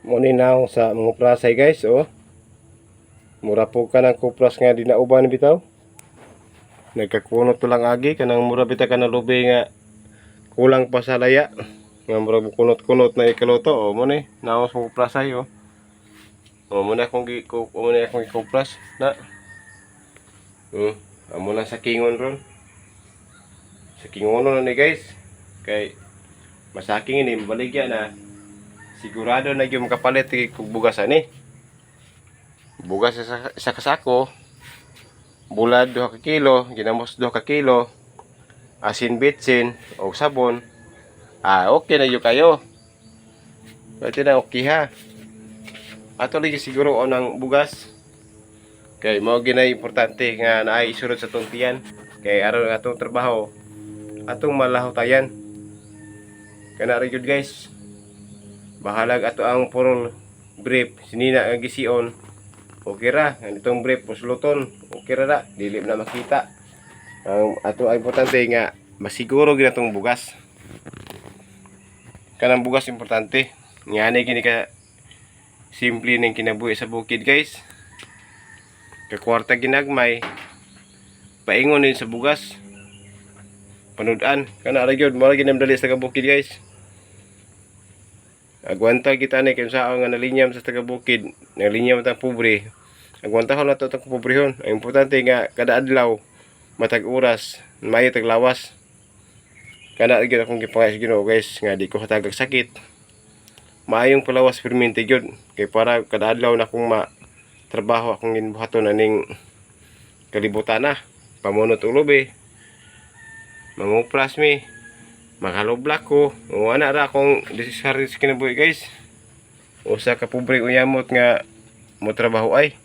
Mo ni naong sa mga prasay, guys, oh. Mura po ka ng kupras nga dinauban bitaw. Nagkakunot to lang agi kanang mura bitaw ka na lubi nga kulang pa sa laya. Nga mura kunot-kunot na ikaluto, oh mo ni naong sa mga prasay, oh. Oh mo na akong gi ko mo na akong gikupras na. Amo na sa kingon ron. Sa kingono na ni, guys. Kay masaking ini mabaligya na sigurado na gyud makapalit og bugas ani. Bugas sa kasako, bulad 2 ka kilo, ginamos 2 ka kilo, asin, bitsin og sabon. Ah, okay na gyud kayo. Pwede na, okay ha. Ato lagi siguro o ng bugas. Kay mao ginay importante nga naay isulod sa atong tiyan. Kay aron ang atong trabaho atong malahotayan. Kana ra gyud, guys. Bahalag ato ang purol brief sinina nga gision. Okay ra, ang itong brief musluton. Okay ra na, dili na makita. Ang ato ang importante nga masiguro gyud atong bugas. Kanang bugas importante. Ngani kini ka simple ning kinabuhi sa bukid, guys. Kakwarta ginagmay. Paingon din sa bugas. Panudan kana ra gyud, mao ra gyud dali sa taga bukid, guys. Agwanta kita ni kay sa nga nalinyam sa taga bukid, nalinyam tang pobre. Agwantahon nato tang pobrehon. Ang importante nga kada adlaw matag oras maayo tag lawas. Kana gyud akong gipangay sa Ginoo, guys, nga di ko hatagag sakit. Maayong palawas permente gyud kay para kada adlaw na akong ma trabaho akong ginbuhaton aning kalibutan na. Pamunot ulubi. Mangupras mi. Maghalublak ko. O ana ra akong diskarte sa kinabuhi, guys. Usa ka pobre uyamot nga mo trabaho ay.